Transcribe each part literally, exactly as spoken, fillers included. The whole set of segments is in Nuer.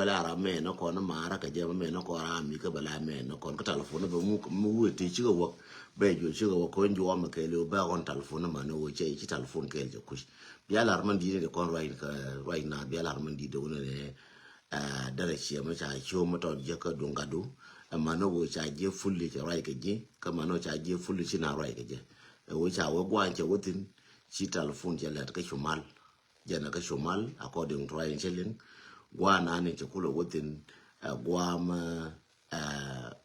Bɛ la ram mɛ nɔ kɔn ma ra kɛ jɛ mɛ nɔ kɔn ra mi kɛ bɛ la mɛ nɔ kɔn kä telephone bɛ mu mu wee ti cikɛ wä bɛ ju cikɛ wä kɔn ju ɔmɛ kɛɛliw bɛ ɣɔn telephone ma ni wee cɛ ci telephone kɛɛl cɛ kuc. Bia lar man di ni de kɔn ruac kɛ ruac na bia lar man di de wunɛ ni. Derɛ ciɛ mɛ ca ciö mɛ tɔt jɛ kä duŋ gadu. Ɛ ma ni wee ca jɛ fully cɛ ruac kɛ ji kä ma ni wee ca jɛ fully ci na ruac kɛ jɛ. Ɛ wee ca wee gua̱a̱n cɛ wä thin ci telephone cɛ lɛt kä cumal. Jɛn kä cumal according to in ci liŋ. Gua̱a̱n ani ci kulɛ wä thin. Ɛ gua̱a̱ mɛ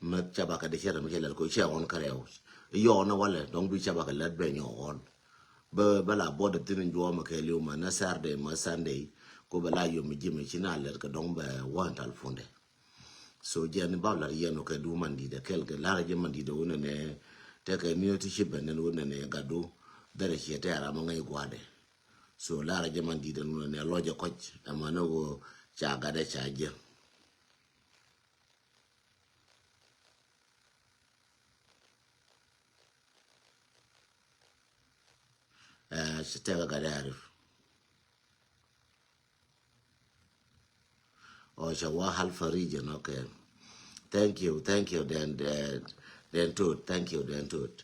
mɛ ca bakɛ di cɛ rɛ mɛ cɛ lɛt kɛ cɛ ɣɔn kɛ rɛw. Yɔɔn ni walɛ dɔŋ bi ca bakɛ lɛt bɛ nyɔ ɣɔn. Bä bä la bɔdɛ thin in juɔmɛ kɛ liw ma na Saturday ma Sunday. Ko bɛ la yom mi ji̱ mi ci na lɛt kɛ dɔŋ bɛ wä in telephone dɛ. So jɛn bä lar yɛn kɛ du man di dɛ kɛl kɛ lar jɛ man di dɛ wunɛ nɛ. Tɛ kɛ ni ti ci bɛ nɛn wunɛ nɛ gadu. Dɛrɛ ciɛ tɛ ara ma ŋäc guadɛ. So lar jɛ man di dɛ wunɛ nɛ lɔjɛ kɔc ɛmɛ nɛ wo ca gadɛ ca jɛ. Ɛ ci tɛk a gadɛ arif. Ɔ cɛ wä Halfa region, okay. Thank you, thank you, den, den, den Tut, thank you, den Tut.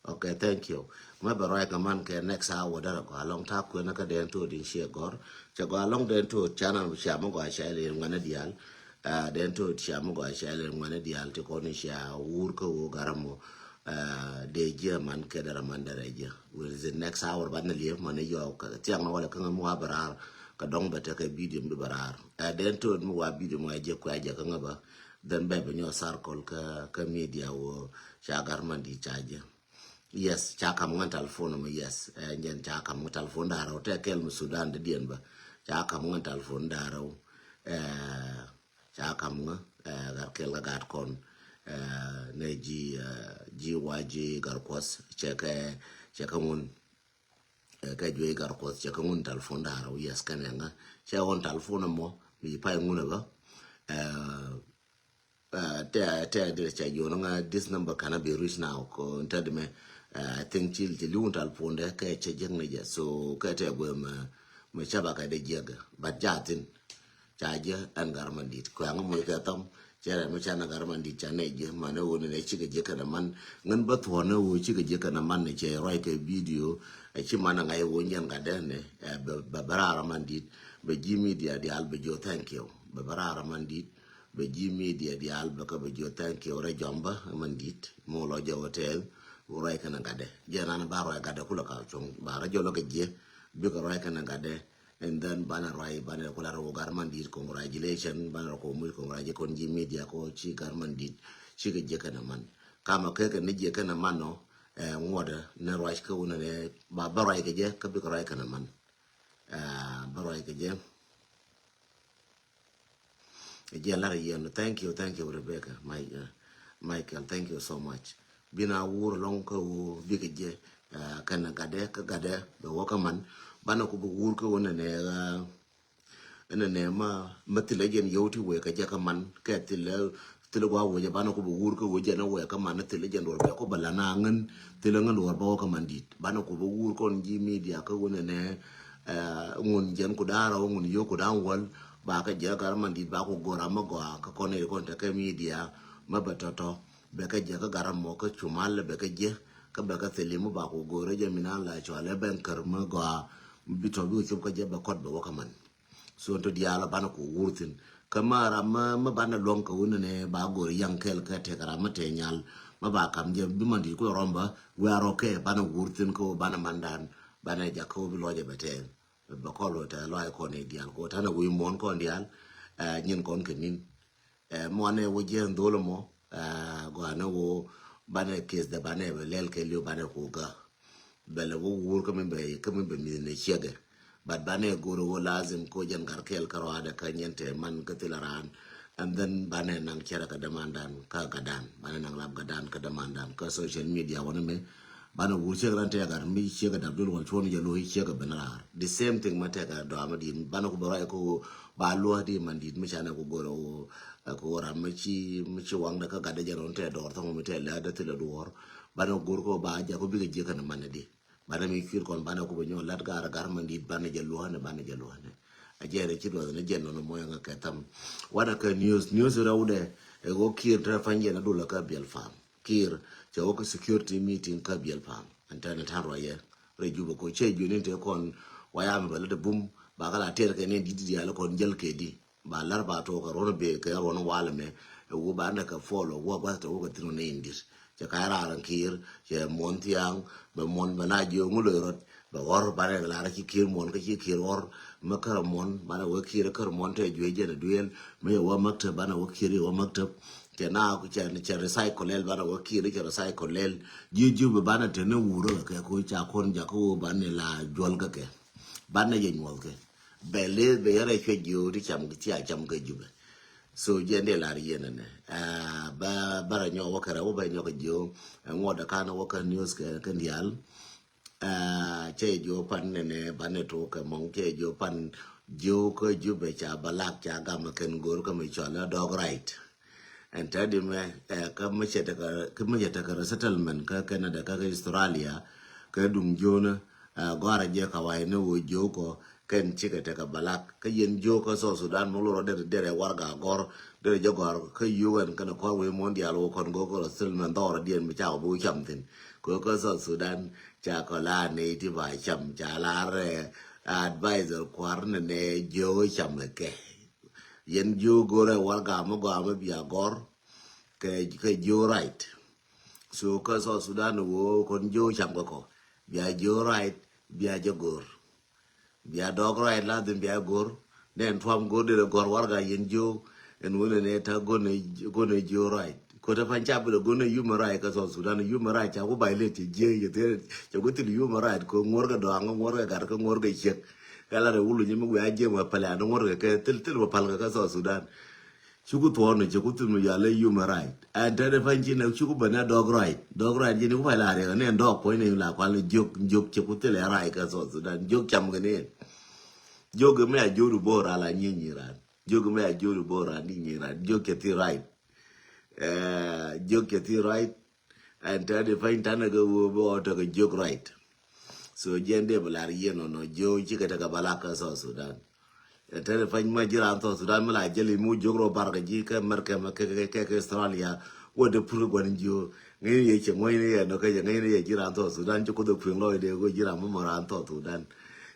Okay, thank you. Mɛ bɛ ruac kɛ man kɛ next hour dara gɔaa lɔŋ ta̱a̱ kuɛn kä den tuɔt in ciɛ gɔr. Cɛ gɔaa lɔŋ den tuɔt channel mi cia mi gɔaa cia ilɛ ŋuɛn diaal. Ah, den tuɔt cia mi gɔaa cia ilɛ ŋuɛn diaal ti kɔn in cia wur kä wur garam mɔ. Ah, dee jiɛ man kɛ dara man dara jiɛ. With the next hour ban ni liep man ni yɔɔk thiaŋ ni walɛ kä ŋa mi wa bɛ raar. Kɛ dɔŋ bɛ tekɛ video mi bɛ raar. Ah, den tuɔt mi wa video mi wa jiɛ kuɛ jiɛ kä ŋa bä. Then bɛ bɛ nyɔ circle kä, kä media wä ca gar man di ca jɛ. Yes, ca kam ŋän telephone mɔ, yes. Eh, jɛn ca kam ŋän telephone da̱rä wä tɛ kɛl mi Sudan di diɛn bä. Ca kam ŋän telephone da̱rä wä. Eh, ca kam ŋä, eh, gar kɛl kä gat kɔn. Eh, nɛ ji, eh, ji wa ji gar kuɔth cɛ kɛ, cɛ kɛ ŋun. Eh, kɛ juey gar kuɔth cɛ kɛ ŋun telephone da̱rä wä, yes, kɛnɛ ŋä. Cɛ ŋun telephone mɔ mi pay ŋun bä. Eh, Ah, tɛ, tɛ, tɛ, tɛ, yonä ŋa, this number cannot be reached now. Ko tɛ di mɛ, ah, I think cil, cil yun tal pondɛ kɛ cɛ jek ni jɛ. So kɛ tɛ gwe mɛ, mɛ caba kɛ de jek. But ja thin. Ca jɛ ɛn gar man dit. Kɛ ŋa mɔ kɛ thɔm. Cɛ rɛ mɛ ca na gar man dit ca nɛ jɛ. Man ɛ wo ni nɛ cikɛ jɛ kɛ na man. Ŋän bä thuɔ nɛ wo cikɛ jɛ kɛ na man ni cɛ rɔy kɛ video. Ɛ ci man ŋa yɛ wo nyɛn ka dɛ ni. Ɛ bɛ, bɛ, bɛ rara man dit. Bɛ ji media dial bɛ jo thank you. Bɛ, bɛ rara man dit. Bɛ ji̱ media diaal bɛ kä bɛ jiɔ thank you rɛ jɔmbä man dit. Muk lɔ jɛ hotel. Wuk ruac kɛnɛ gatdɛ. Jɛ nan ba ruac gatdɛ kulɛ ka cuŋ. Ba rɛ jɔlɔ kɛ jiɛ. Bikɛ ruac kɛnɛ gatdɛ. And then banɛ ruac banɛ kula rɛ wuk gar man dit congratulation. Banɛ rɛ kɔ muc congratulation kɔn ji̱ media kɔ ci gar man dit. Cikɛ jiɛ kɛnɛ man. Kamɛ kɛ kɛ ni jiɛ kɛnɛ man nɔ. Ɛ ŋuɔdɛ ni ruac kä wunɛ ni ba bä ruac kɛ jɛ kä bikɛ ruac kɛnɛ man. Ɛ bä ruac kɛ jɛ. Jɛ lar yɛn. Thank you, thank you, Rebecca. My, uh, Michael, thank you so much. Bina wur lɔŋ kä wu bikɛ jɛ, uh, kɛnɛ gatdɛ, kä gatdɛ, bɛ wä kä man. Banɛ ku bi wur kä wu nɛnɛ, uh, nɛnɛ ma, ma thilɛ jɛn yio̱w ti wee kä jɛ kä man. Kɛ thilɛ, thilɛ gua wee jɛ banɛ ku bi wur kä wee jɛ nɛ wee kä man, thilɛ jɛn duɔr bɛ ku bɛ la na ŋän, thilɛ ŋän duɔr bɛ wä kä man dit. Banɛ ku bi wur kɔn ji̱ media kä wu nɛnɛ, uh, ŋun jɛn ku da̱a̱r ɔ, ŋun yio̱w ku da̱a̱r wäl. Ba kä jiɛ kä gar man dit ba ku gor amä gɔaa kä kɔn i̱ kɔn tekɛ media mä bɛ tɔtɔ. Bɛ kä jiɛ kä gar amɔ kä cumal bɛ kä jiɛ. Kä bɛ kä thili mä ba ku gor jɛ mi na la cual ɛ bɛn kär mä gɔaa. Bi tɔ bi ku cop kä jɛ bɛ kɔt bɛ wä kä man. So tɔ diaal banɛ ku wur thin. Kä mä ram mä, mä banɛ luɔŋ kä wun ni ba gor yaŋ kɛl kä tek ram mä te nyal. Mä ba kam jɛ bi man dit ku rɔm bä. Wiarɔ kɛ banɛ wur thin kä banɛ mandan. Banɛ jak kä bi lɔcɛ bɛ tɛɛn. Bɛ kɔl wä tɛ lɔac kɔn i̱ diaal kɔ tanɛ wi̱i̱ muɔ̱ɔ̱n kɔn diaal. Ɛ nyin kɔn kɛ ni̱n. Ɛ muɔ̱ɔ̱n ɛ wä jiɛn dho̱l mɔ. Ɛ gɔaa ni wä banɛ kes dɛ banɛ bɛ lɛl kɛ li̱w banɛ ku gä. Bɛ lɛ wä wur kä min bɛ, kä min bɛ mi̱th ni ciɛkɛ. But banɛ go̱r wä lazim ko jɛn gar kɛɛl kä rɔadɛ kä nyin tɛ man kä thilɛ raan. And then banɛ naŋ cɛrɛ kɛ dämandan kä gatdan, banɛ naŋ lap gatdan kä dämandan kä social media wanɛ mɛ. Banɛ wur ciek ran tɛk gat mi ciek ɛ dap dul wal cuɔn jɛ lo̱c ciek ɛ ben raar. The same thing ma tɛk gat dɔamä dit banɛ ku bɛ ruac kä ba luɔ̱k di man dit mi canɛ ku go̱r ɛ ku ram mi ci mi ci waŋdɛ kä gatdɛ jɛ rɔn tɛ dɔɔr thɔŋ mi tɛ lɛ dɛ thilɛ duɔ̱ɔ̱r. Banɛ go̱r kä ba jak ku bikɛ jiek kɛn manɛ di. Banɛ mi cuir kɔn banɛ ku bɛ nyɔk lat gar gar man dit banɛ jɛ luɔ̱k nɛ banɛ jɛ luɔ̱k nɛ. A jɛ rɛ ci duɔth ni jɛ nɔnɔ mɔyɛ ŋa kɛ tham. Wanɛ kɛ news news rɛwdɛ ɛ ɣöö Kiir tɛ pany jɛ na dulɛ kä Biɛl Pam. Kiir cɛ wä kä security meeting kä Biɛl Pam. Ɛn tɛn tan ruayɛ rɛ Jubɛ ko cɛ juɛ ni te kɔn wayam bɛ lɛ de bum ba kɛ la tɛr kɛ ni dit diaal kɔn jäl kɛ di. Ba lar ba tok kɛ ruɔn bee kɛ ruɔn wal mɛ ɛ wu ba nɛ kɛ follow wu a guath tɛ wu kɛ thin wä ni in dit. Cɛ ka raar in Kiir cɛ muɔn thiaŋ bɛ muɔn bɛ na jiö ŋu loc rot bɛ ɣɔr banɛ lar ci Kiir muɔn kä ci Kiir ɣɔr. Mɛ kärɛ muɔn banɛ wä Kiir kärɛ muɔn tɛ juec jɛn a duel mɛ yɛ wä maktab banɛ wä Kiir yɛ wä maktab. Cɛ na cɛ cɛ recycle lɛl banɛ wä Kiir cɛ recycle lɛl jiö jiö bɛ banɛ te ni wurä kɛ ko ca kɔn jakä wä banɛ la juɔl kä kɛ. Banɛ jɛ nyuɔth kɛ bɛ leth bɛ yɛrɛ cuɛ jiö ti cam ti a cam kɛ Jubɛ. So jɛ ndɛ lar yɛn nɛ bä bä rɛ nyɔk wä kɛ rɛ wä bɛ nyɔk jiö. Ŋuɔt kan wä kɛ news kɛ kɛ ndial. Cɛ jiö pan nɛ nɛ banɛ to kɛ mɔŋ cɛ jiö pan jiö kɛ Jubɛ ca bä lak ca gam kɛn go̱r kɛ mi cɔl dog right. Ɛn tɛ di mɛ kä mi cɛ tekɛ kä mi cɛ tekɛ resettlement kä Canada kä Australia kä duŋ jiö nɛ. Gɔrɛ jɛ ka wai ni wä jiö kɔ kɛn cikɛ tekɛ balak kä yɛn jiö kä South Sudan mi lorɔ derɛ derɛ warga gɔr derɛ jɛ gɔr kä yuk ɛn kɛn kɔr wee muɔn dial wä kɔn go̱r kɔr thil mɛn dhɔrɔ diɛn mi cakɔ bi wä cam thin. Kɛ kä South Sudan cakɔ la ney ti ba cam ca la rɛ advisor kuar ni nɛ jiö cam kɛ kɛ. Yɛn jiö go̱r ɛ warga mi gɔa mi bia gɔr kɛ kɛ jiö right. So kä South Sudan wä kɔn jiö cam kɛ kɔ bia jiö right bia jɛ go̱r. Bia dog right la dhin bia go̱r. Nɛn tuam go̱r derɛ gɔr warga yɛn jiö. Ɛn wunɛ nɛ ta go̱n ɛ jiö right. Ko̱tɛ pan ca bi dɛ go̱n ɛ human right kä South Sudan human right ca ku violate cɛ jiɛ cɛ thil cɛ ku thil human right kɛ ŋuɔr kɛ dɔaŋ ŋuɔr kɛ gat kɛ ŋuɔr kɛ ciek. Kɛ la rɛ wulu nyɛ mi wiaa jiɛ mɛ pɛlɛ an ŋuɔr kɛ kɛ thil thil mɛ pal kɛ kä South Sudan. Cuku thuɔɔn ni cuku thil mi yal ɛ human right. Ɛn tɛt ɛ pan ci nɛ cuku bɛ nɛ dog right dog right jiɛ ni ku pal a riɛk ni ɛn dog puɔ̱ny ni la kual ni jiök jiök cɛ ku thil ɛ right kä South Sudan jiök cam kɛ ni ɛn. Jiök mi a jiök du bo̱o̱r ala nyi nyi ran. Jiök mɛ a jiök di bo̱o̱r ran di nyi ran jiök cɛ thi right. Jiök cɛ thi right. Ɛn tɛt di pany tanɛ kɛ wee bɛ ɔ tekɛ jiök right. So jiɛn dee bɛ lar yien nɔnɔ jiök cikɛ tekɛ bɛ lak kä South Sudan. Ɛn tɛt di pany mɛ ji̱ ran South Sudan mi la jɛl i̱ mi wä jiök rɔ bar kɛ ji̱ kɛ America mɛ kɛ kɛ kɛ Australia. Wä dee pur kɛ gua̱n jiök ŋäcni yɛ cɛ ŋuɔ̱cni yɛ nɔ kɛ cɛ ŋäcni yɛ ji̱ ran South Sudan ci kuoth ɛ kui̱ŋ lɔcdɛ kɛ ji̱ ran mi mɔ ran South Sudan.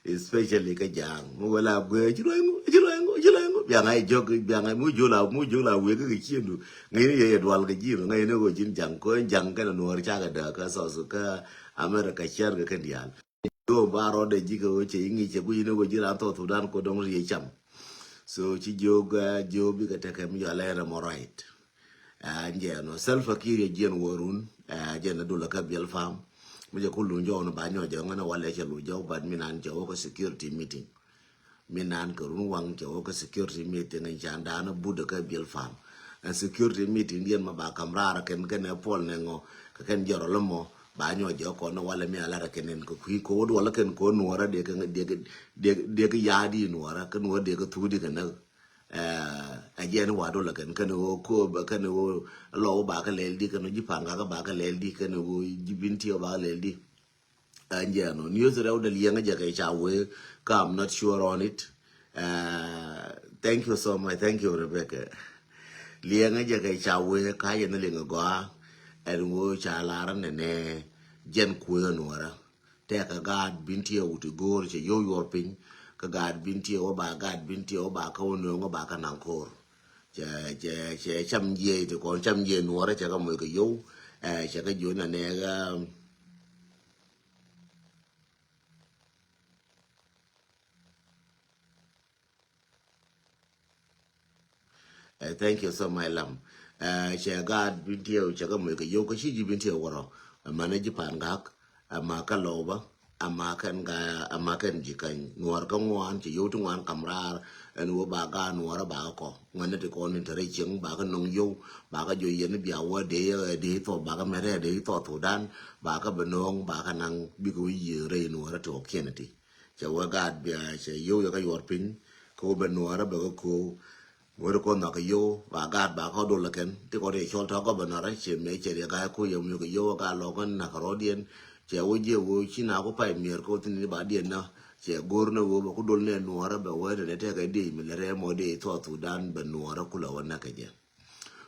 Especially kä ja̱a̱ŋ mi wee la guee ci luɔ̱c ŋu ci luɔ̱c ŋu ci luɔ̱c ŋu biaŋ a jɔk biaŋ a mu jo̱l a mu jo̱l a wee kä kɛ ciëndu. Ŋäcni yɛ yɛ dual kɛ ji̱ ŋäcni ɣöö ji̱n ja̱ŋ kɔ ja̱ŋ kɛn nuɔɔr cakɛ dääk kä South kä America cɛr kɛ kɛn diaal. Jiö ba rɔɔdɛ ji̱ kɛ ɣöö cɛ i̱ ŋi̱i̱c cɛ gui̱c ni ɣöö ji̱ ran South Sudan kɔ dɔ̱ŋ ri yɛ cam. So ci jiök jiök bikɛ tekɛ mi jɔal ɛn rɛmɔ right. Ɛ jɛn ɔ Salva Kiir ɛ jiɛn wä run. Ɛ jɛn ɛ dulɛ kä Biɛl Pam. Mi jɛ ku luny jɔw ni ba nyɔk jɛ ŋän ɛ walɛ cɛ luny jɔw but mi nan jɛ wä kä security meeting. Mi nan kɛ run waŋ cɛ wä kä security meeting in can dan ɛ but ɛ kä Biɛl Pam. Ɛ security meeting diɛn ma ba kam raar kɛn kɛn ɛ puɔl nɛ ŋɔ kɛ kɛn jɛ rɔ lä mɔ ba nyɔk jɛ kɔn ɛ walɛ mi a lat ɛ kɛn ɛn kɛ kui̱ kɛ wä duɔl ɛ kɛn kɛ wä nuɔrä dee kɛ dee kɛ dee kɛ ya̱a̱ di nuɔrä kɛ nuɔrä dee kɛ thuk di kɛ näk. Ɛ jɛn wa dol kɛn kɛn ɣöö ko̱o̱p kɛn ɣöö lɔw ba kä lɛl di kɛn ɣöö ji̱ pa̱a̱n kakä ba kä lɛl di kɛn ɣöö ji̱ bin tiɛ ba kä lɛl di. Ɛ jɛn ɣöö niöth rɛw dee liɛŋä jɛ kɛ ca wee kä I'm not sure on it. Ɛ thank you so much, thank you Rebecca. Liɛŋä jɛ kɛ ca wee ka jɛ ni liŋ gɔaa ɛn ɣöö ca lar nɛnɛ jɛn kuëë nuɔrä. Tɛkɛ gaat bin tiɛ wut i̱ go̱o̱r cɛ yio̱w yuɔr piny. Kä gaat bin tiɛ wä ba gaat bin tiɛ wä ba kä wä nööŋ wä ba kä naŋ ko̱o̱r. Cɛ cɛ cɛ cam jiɛc ti kɔn cam jiɛc nuɔrä cɛ kä moc kɛ yio̱w. Ɛ cɛ kä jiöt na nɛɛk. Ɛ thank you so much lam. Ɛ cɛ gaat bin tiɛw cɛ kä moc kɛ yio̱w kä ci ji̱ bin tiɛw wärɔ. Ɛ mani ji̱ pa̱a̱n gak. Ɛ ma kä lɔw bä. Ama kɛn ga ama kɛn ji̱ käny nuɔɔr kä ŋuan ci yio̱w ti ŋuan kam raar. Ɛn wä ba ga nuɔɔr ba kä kɔ ŋuan ni ti kɔn ni te rɛy cieŋ ba kä nɔŋ yio̱w ba kä juɔc yɛn bia wä dee dee thɔɔth ba kä mɛt dee thɔɔth Thudan ba kä bɛ nɔŋ ba kä naŋ bikɛ wä yiëë rɛy nuɔɔr ti kɔ kiɛn ti. Cɛ wä gaat bia cɛ yio̱w yɛ kä yuɔr piny kä wä bɛ nuɔɔr bɛ kä ko̱o̱k. Weri kɔn nhɔk kɛ yio̱w ba gaat ba kä dol kɛn ti kɔn yɛ cɔl tɔ governor cɛ mɛ cɛ riɛ gaa ku yɛ mu kɛ yio̱w gaa lɔ kɛn nak rɔdiɛn. Cɛ wä jiɛ wä ci na ku pay mier ko thin ni ba diɛn na cɛ gor ne wä ba ku dol ne nuɔrɛ bɛ wä ne ne tekɛ di mi lɛ rɛ mɔ di thɔ Thudan bɛ nuɔrɛ ku lɛ wä nak kɛ jɛ.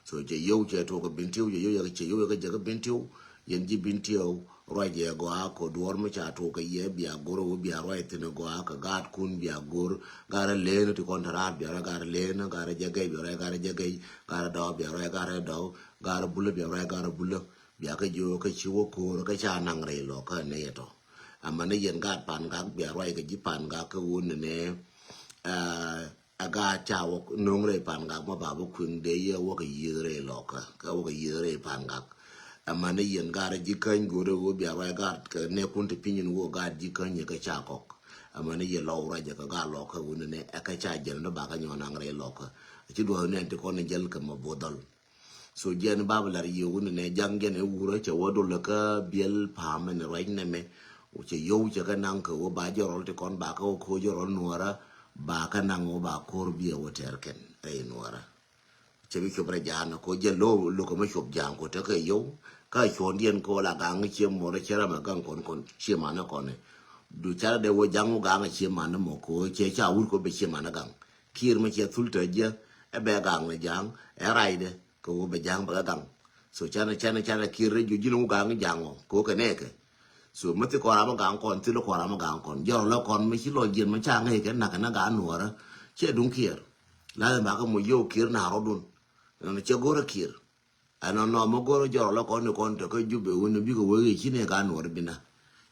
So cɛ yio̱w cɛ tuɔk kɛ bin tiw cɛ yio̱w cɛ yio̱w kɛ jɛ kɛ bin tiw. Yɛn ji̱ bin tiw ruac yɛ gɔaa kɔ duɔr mi ca tuk kɛ yɛ bia gor wä bia ruac thin gɔaa kɛ gaat kun bia gor. Garɛ len ti kɔn tɛ raar bia ruac garɛ len garɛ jɛ gɛy bia ruac garɛ jɛ gɛy. Garɛ dɔw bia ruac garɛ dɔw. Garɛ bulä bia ruac garɛ bulä. Bia kɛ jiö kɛ ci wä ko̱r kɛ ca naŋ rɛy lɔ kä nɛ yɛ tɔ. Ama ni yɛn gaat pan gak bia ruac kɛ ji̱ pan gak kɛ wun ni nɛ. Ɛ ɛ gaat ca wä no̱o̱ŋ rɛy pan gak ma ba bä kui̱ŋ dee yɛ wä kɛ yiëth rɛy lɔkä kɛ wä kɛ yiëth rɛy pan gak. Ama ni yɛn gaat ji̱ käny go̱o̱rɛ wä bia ruac gaat kɛ nɛ kun ti piny in wä gaat ji̱ käny yɛ kɛ ca kɔk. Ama ni yɛ lɔw ruac yɛ kɛ gaat lɔkä wun ni nɛ ɛ kɛ ca jɛn ni ba kɛ nyɔn naŋ rɛy lɔkä. Ci duɔth nɛn ti kɔn ni jäl kɛ ma bo̱dhɔl. So jiɛn bab lar yio̱w ni nɛ jaŋ jiɛn ɛ wurä cɛ wä dol kä biɛl pa̱a̱m ɛn ruac nɛmɛ. Cɛ yio̱w cɛ kɛ naŋ kɛ wä ba jɛ rɔl ti kɔn ba kɛ wä ko̱ jɛ rɔl nuɔrä. Ba kɛ naŋ wä ba ko̱r biɛ wä tɛr kɛn rɛy nuɔrä. Cɛ bi cop rɛ ja̱a̱n ko jɛ lo̱ lo̱ kɛ mɛ cop ja̱a̱n ko tekɛ yio̱w. Kä cuɔ̱n diɛn ko la gaŋ cie mɔrä cɛ ram ɛ gaŋ kɔn kɔn cie manɛ kɔnɛ. Du carɛ dee wä jaŋ wä gaŋ cie manɛ mɔ ko cɛ ca wur ko bɛ cie manɛ gaŋ. Kiir mɛ cɛ thul tɛ jiɛ ɛ bɛ gaŋ ni ja̱a̱n ɛ racdɛ. Kɛ wä bɛ ja̱a̱ŋ bɛ kɛ gaŋ. So canɛ canɛ canɛ kiɛr rɛ ji̱ ji̱n wä gaŋ ja̱a̱ŋ ɔ kɛ wä kɛ nɛɛkɛ. So mi thi kɔn ram mi gaŋ kɔn thil kɔn ram mi gaŋ kɔn jɔr lɔ kɔn mi ci lɔ jiɛn mi ca ŋäc kɛ nak kɛ na gaŋ nuɔrä. Cɛ duŋ kiɛr. Lazim bakɛ mo yio̱w kiɛr na rɔdun. Ɛnɔ cɛ go̱rä kiɛr. Ɛnɔ nɔ mi go̱rä jɔr lɔ kɔn ni kɔn tɛ kä Jubɛ wun ni bikɛ wek i̱ ci nɛ gaŋ nuɔrä bina.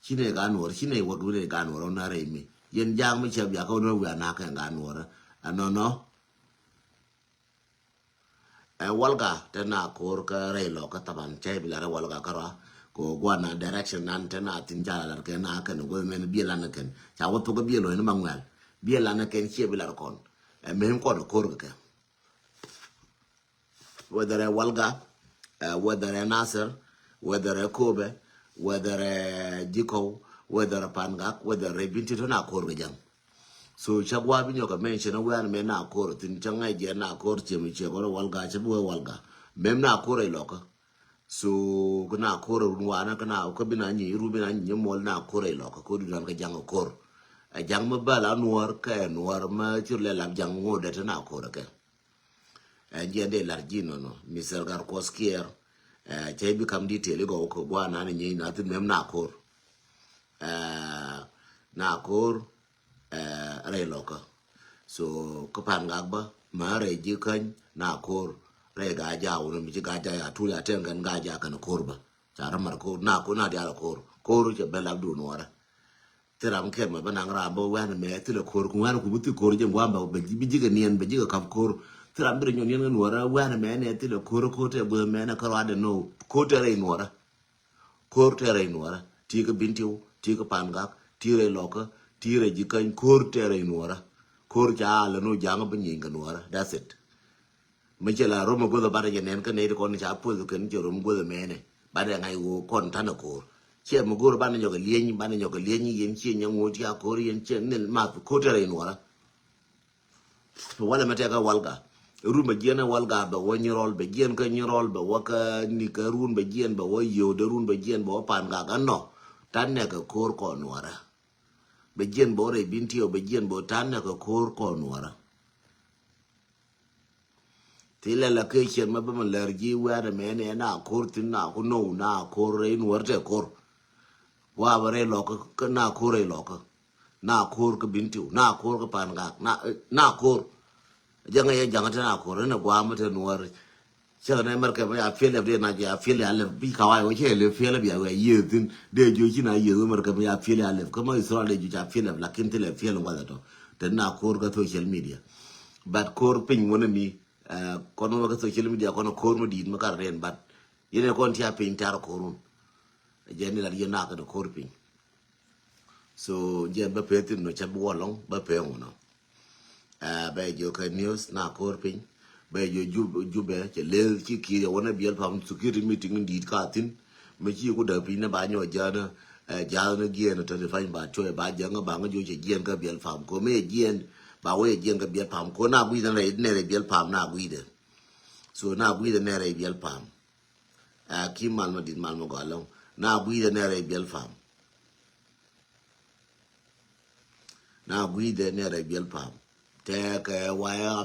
Ci nɛ gaŋ nuɔrä ci nɛ wek wun ni gaŋ nuɔrä wun na rɛy mi yɛn ja̱a̱ŋ mi cɛ biakɛ wun wia na kɛ gaŋ nuɔrä. Ɛnɔ nɔ. Ɛ walga te na ko̱r kä rɛy lɔ kä thaban cɛ bi lar ɛ walga kä rɔa. Ko guana direction nan te na thin ca lar kɛ na kɛn guɛ mɛn biɛ lan kɛn ca wä thok biɛ lɔ ni maŋuɛl biɛ lan kɛn ciɛ bi lar kɔn. Ɛ mɛn kɔn ko̱r kɛ kɛ. Whether ɛ walga, ɛ whether ɛ Nasir, whether ɛ Kobɛ, whether ɛ Jikɔw, whether ɛ Pangak, whether ɛ Binti te na ko̱r kɛ jaŋ. So ca gua̱a̱ bi nyɔk ɛ mention ɛ wɛ̈ɛ̈n mɛ na ko̱r thin ca ŋa̱c jɛ na ko̱r ciɛ mi ciɛ kɔn ɛ walga ca bi wee walga. Mɛm na ko̱r ɛ lɔkä. So kä na ko̱r ɛ run wanɛ kä na kä bi na nyi run bi na nyi muɔl na ko̱r ɛ lɔkä ko̱r di dan kä jaŋ ɛ ko̱r. Ɛ jaŋ mi bäl a nuɔr kä ɛ nuɔr ma cir lɛ lap jaŋ ŋo̱o̱dɛ te na ko̱r ɛ kɛ. Ɛn jiɛn dee lar ji̱ nɔnɔ Mister Garkos Kiɛr. Ɛ cɛ bi kam detail igɔw kɛ gua̱a̱ nan inyɛ inathi mɛm na ko̱r. Ɛ na ko̱r. Ɛ rɛy lɔkä. So kä Pangak bä ma rɛy ji̱ käny na ko̱r. Rɛy gaa ja̱a̱ wun mi ci gaa ja̱a̱ ya tuul ya tɛn kɛn gaa ja̱a̱ kɛn ko̱r bä. Ca rä mar ko̱r na ko̱r na diaal ko̱r ko̱r cɛ ben lap duun wärä. Thil ram kɛn mɛ bä naŋ ram bä wɛn mɛ thilɛ ko̱r ku wɛn ku bi thil ko̱r jɛ guam bɛ bi ji̱ kɛ niɛn bɛ ji̱ kɛ kap ko̱r. Thil ram bi rɛ nyɔn niɛn kɛ nuɔrä wɛn mɛ nɛ thilɛ ko̱r ko̱r tɛ guɛ mɛ nɛ kä ruadɛ no ko̱r tɛ rɛy nuɔrä. Ko̱r tɛ rɛy nuɔrä ti kɛ Bintiw ti kɛ Pangak ti rɛy lɔkä ti rɛy ji̱ käny ko̱r tɛ rɛy nuɔrä. Ko̱r ca lɛ no ja̱ŋ bi nyieny kɛ nuɔrä. That's it. Mi cɛ la rom a guäth a banɛ jɛ nɛn kä nɛy ti kɔn ca puɔth kɛn cɛ rom guäth a mɛnɛ banɛ ŋa̱c ɣöö kɔn tanɛ ko̱r. Ciɛ mi go̱r banɛ nyɔk a lieny banɛ nyɔk a lieny yɛn ciɛ nyɛ ŋo̱o̱t ya ko̱r yɛn ciɛ nil math ko̱r tɛrɛ in wara. Walɛ mɛ tɛk a walga. Rum bɛ jiɛn a walga bɛ wä nyirɔl bɛ jiɛn kä nyirɔl bɛ wä kä nikä run bɛ jiɛn bɛ wä yio̱o̱dɛ run bɛ jiɛn bɛ wä Pangak a nɔ. Tanɛ kɛ ko̱r kɔn wara. Bɛ jiɛn bɛ wä rɛy Bintiw bɛ jiɛn bɛ wä tanɛ kɛ ko̱r kɔn wara. Thilɛ la kecien ma bä ma lɛr ji̱ wɛ̈ɛ̈n ɛmɛ ni ɛ na ko̱r thi̱n na ku now na ko̱r rɛy nuɔ̱r tɛ ko̱r. Wa bä rɛy lɔk kä na ko̱r rɛy lɔk kä na ko̱r kä Bintiw na ko̱r kä Pangak na na ko̱r. Jäŋä yɛ jaŋä te na ko̱r ɛn ɛ guam te nuɔ̱r. Cä nɛ mɛrkɛ mi a P L F dee na jɛ a P L F bi kawai wä cɛ lɛ P L F bia wɛ yiëë thi̱n dee jiö ci na yiëë wä mɛrkɛ mi a P L F kä ma Israel dee jiö ca P L F lakin thilɛ P L F wath ɛtɔ. Te na ko̱r kä social media. But ko̱r piny ŋuɔ̱n mi kɔn wä kä social media kɔn ko̱r mi di̱i̱t mi kar rɛn but yɛn ɛ kɔn tia piny tar ko̱r wun. Jɛ ni lat yɛn na kɛn ko̱r piny. So jɛn bä pee thin nɔ, cɛ bi wä lɔŋ bä pee ŋu nɔ. Bɛ jiök kɛ news na ko̱r piny. Bɛ jiök Jubɛ cɛ lel ci Kiir yɛ wä nɛ Biɛl Pam security meeting in di̱i̱t ka thin. Mi ci ku däk piny ni ba nyɔ jänä jääth ni giɛn tɔ̱ ti pany ba cuɔy ba jäŋä ba ŋä jiök cɛ jiɛn kä Biɛl Pam ko mi jiɛn ba wä yɛ jiɛn kä Biɛl Pam ko na gui̱dɛ nɛ rɛy Biɛl Pam na gui̱dɛ. So na gui̱dɛ nɛ rɛy Biɛl Pam. Ɛ ki mal ma dit mal ma gɔl lɔŋ na gui̱dɛ nɛ rɛy Biɛl Pam. Na gui̱dɛ nɛ rɛy Biɛl Pam. Tɛkɛ wayɛ